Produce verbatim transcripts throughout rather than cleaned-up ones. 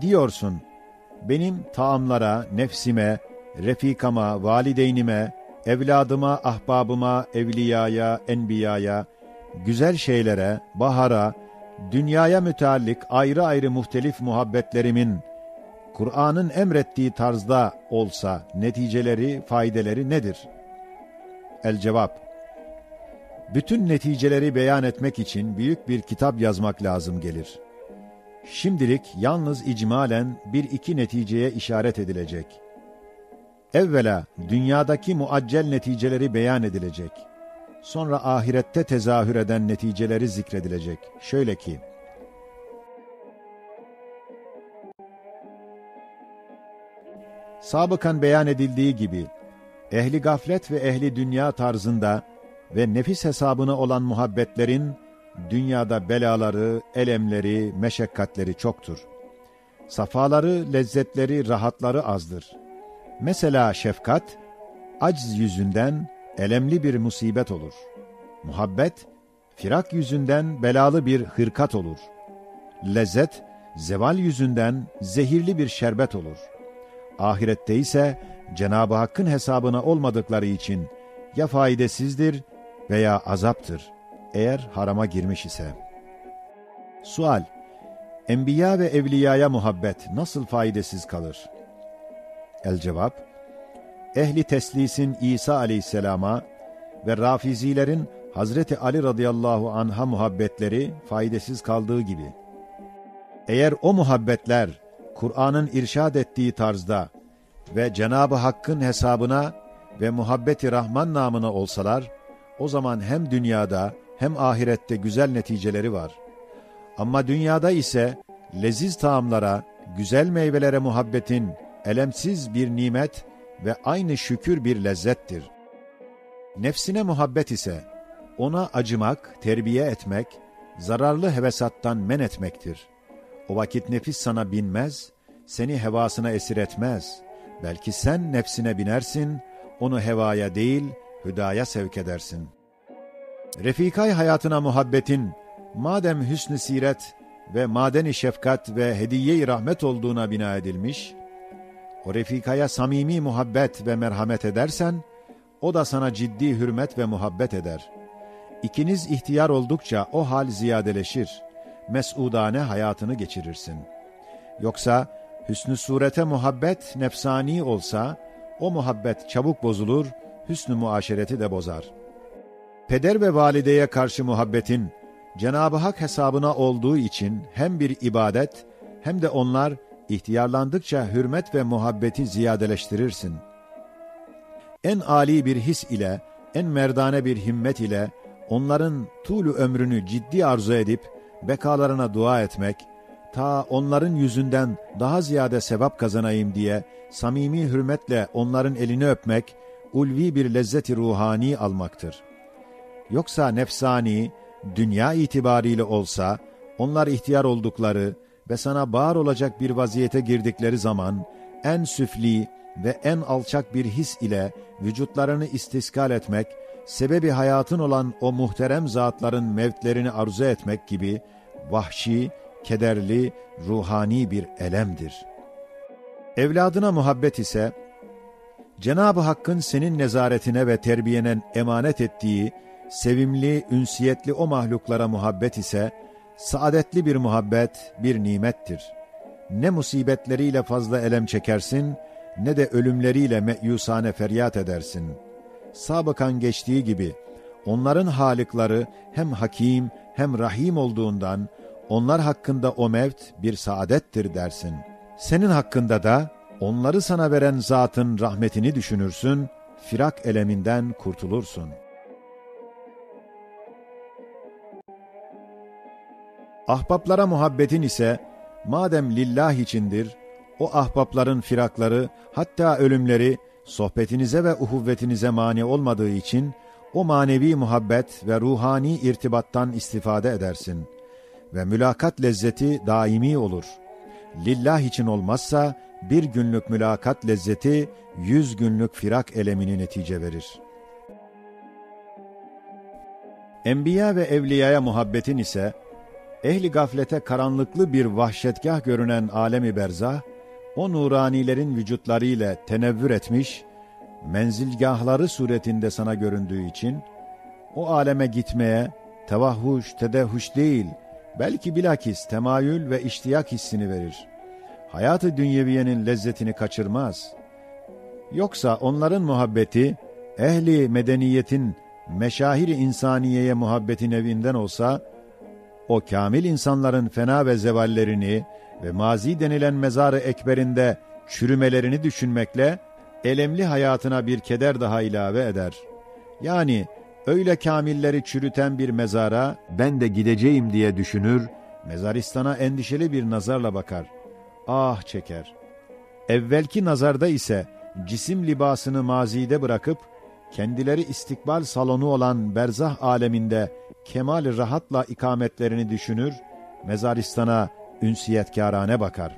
Diyorsun, benim taamlara, nefsime, refikama, valideynime, evladıma, ahbabıma, evliyaya, enbiyaya, güzel şeylere, bahara, dünyaya müteallik ayrı ayrı muhtelif muhabbetlerimin Kur'an'ın emrettiği tarzda olsa neticeleri, faydeleri nedir? El-cevap: Bütün neticeleri beyan etmek için büyük bir kitap yazmak lazım gelir. Şimdilik yalnız icmalen bir iki neticeye işaret edilecek. Evvela dünyadaki muaccel neticeleri beyan edilecek. Sonra ahirette tezahür eden neticeleri zikredilecek. Şöyle ki, sabıkan beyan edildiği gibi, ehli gaflet ve ehli dünya tarzında ve nefis hesabına olan muhabbetlerin dünyada belaları, elemleri, meşakkatleri çoktur. Safaları, lezzetleri, rahatları azdır. Mesela şefkat, acz yüzünden elemli bir musibet olur. Muhabbet, firak yüzünden belalı bir hırkat olur. Lezzet, zeval yüzünden zehirli bir şerbet olur. Ahirette ise Cenab-ı Hakk'ın hesabına olmadıkları için ya faidesizdir veya azaptır, eğer harama girmiş ise. Sual: Enbiya ve evliyaya muhabbet nasıl faidesiz kalır? El-cevap: Ehli teslisin İsa aleyhisselama ve Rafizilerin Hazreti Ali radıyallahu anh'a muhabbetleri faidesiz kaldığı gibi. Eğer o muhabbetler Kur'an'ın irşad ettiği tarzda ve Cenab-ı Hakk'ın hesabına ve muhabbeti Rahman namına olsalar, o zaman hem dünyada hem ahirette güzel neticeleri var. Ama dünyada ise leziz taamlara, güzel meyvelere muhabbetin elemsiz bir nimet ve aynı şükür bir lezzettir. Nefsine muhabbet ise ona acımak, terbiye etmek, zararlı hevesattan men etmektir. O vakit nefis sana binmez, seni hevasına esir etmez. Belki sen nefsine binersin, onu hevaya değil, hüdaya sevk edersin. Refikay hayatına muhabbetin, madem hüsn-i siret ve madeni şefkat ve hediye-i rahmet olduğuna bina edilmiş, o refikaya samimi muhabbet ve merhamet edersen, o da sana ciddi hürmet ve muhabbet eder. İkiniz ihtiyar oldukça o hal ziyadeleşir. Mesudane hayatını geçirirsin. Yoksa hüsnü surete muhabbet nefsani olsa, o muhabbet çabuk bozulur, hüsnü muaşereti de bozar. Peder ve valideye karşı muhabbetin Cenab-ı Hak hesabına olduğu için hem bir ibadet, hem de onlar ihtiyarlandıkça hürmet ve muhabbeti ziyadeleştirirsin. En âli bir his ile, en merdane bir himmet ile onların tûl-ü ömrünü ciddi arzu edip bekalarına dua etmek, ta onların yüzünden daha ziyade sevap kazanayım diye samimi hürmetle onların elini öpmek, ulvi bir lezzet-i ruhani almaktır. Yoksa nefsani, dünya itibariyle olsa, onlar ihtiyar oldukları ve sana bağır olacak bir vaziyete girdikleri zaman en süfli ve en alçak bir his ile vücutlarını istiskal etmek, sebebi hayatın olan o muhterem zatların mevtlerini arzu etmek gibi vahşi, kederli, ruhani bir elemdir. Evladına muhabbet ise, Cenab-ı Hakk'ın senin nezaretine ve terbiyene emanet ettiği sevimli, ünsiyetli o mahluklara muhabbet ise, saadetli bir muhabbet, bir nimettir. Ne musibetleriyle fazla elem çekersin, ne de ölümleriyle meyusane feryat edersin. Sabıkan geçtiği gibi, onların Halıkları hem Hakim hem Rahim olduğundan, onlar hakkında o mevt bir saadettir dersin. Senin hakkında da onları sana veren zatın rahmetini düşünürsün, firak eleminden kurtulursun. Ahbaplara muhabbetin ise madem lillah içindir, o ahbapların firakları, hatta ölümleri sohbetinize ve uhuvvetinize mani olmadığı için o manevi muhabbet ve ruhani irtibattan istifade edersin. Ve mülakat lezzeti daimi olur. Lillah için olmazsa bir günlük mülakat lezzeti yüz günlük firak elemini netice verir. Enbiya ve evliyaya muhabbetin ise Ehli gaflete karanlıklı bir vahşetgâh görünen alemi berzah, o nuranilerin vücutları ile tenevvür etmiş, menzilgâhları suretinde sana göründüğü için, o aleme gitmeye tevahhuş, tedehuş değil, belki bilakis temayül ve iştiyak hissini verir. Hayat-ı dünyeviyenin lezzetini kaçırmaz. Yoksa onların muhabbeti, ehli medeniyetin meşahir-i insaniyeye muhabbeti nevinden olsa, o kâmil insanların fena ve zevallerini ve mazi denilen mezar-ı ekberinde çürümelerini düşünmekle elemli hayatına bir keder daha ilave eder. Yani öyle kâmilleri çürüten bir mezara ben de gideceğim diye düşünür, mezaristana endişeli bir nazarla bakar. Ah çeker. Evvelki nazarda ise cisim libasını mazide bırakıp, kendileri istikbal salonu olan berzah aleminde kemal-i rahatla ikametlerini düşünür, mezaristana ünsiyetkârane bakar.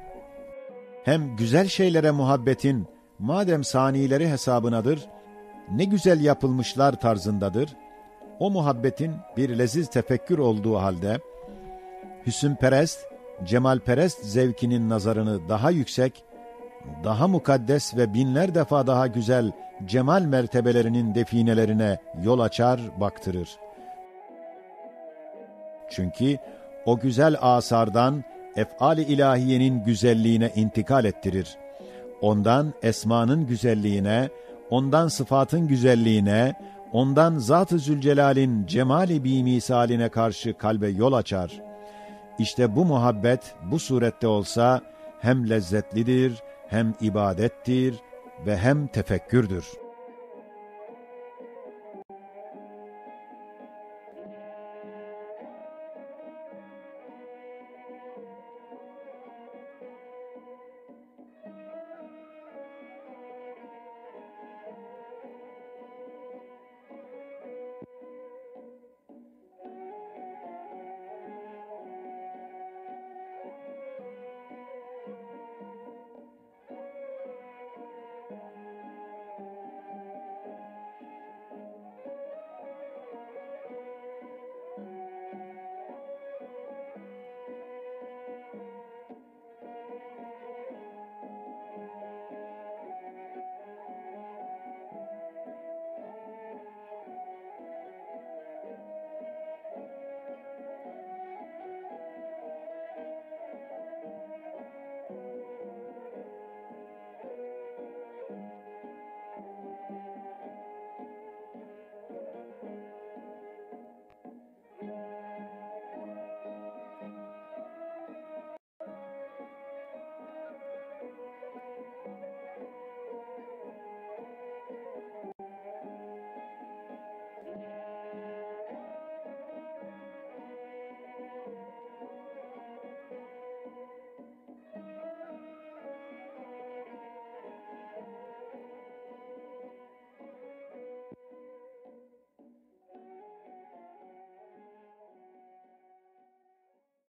Hem güzel şeylere muhabbetin madem sanileri hesabınadır, ne güzel yapılmışlar tarzındadır, o muhabbetin bir leziz tefekkür olduğu halde, hüsünperest, cemalperest zevkinin nazarını daha yüksek, daha mukaddes ve binler defa daha güzel cemal mertebelerinin definelerine yol açar, baktırır. Çünkü o güzel asardan ef'al-i ilahiyenin güzelliğine intikal ettirir. Ondan esmanın güzelliğine, ondan sıfatın güzelliğine, ondan Zat-ı Zülcelal'in cemali bimisaline karşı kalbe yol açar. İşte bu muhabbet bu surette olsa hem lezzetlidir, hem ibadettir ve hem tefekkürdür.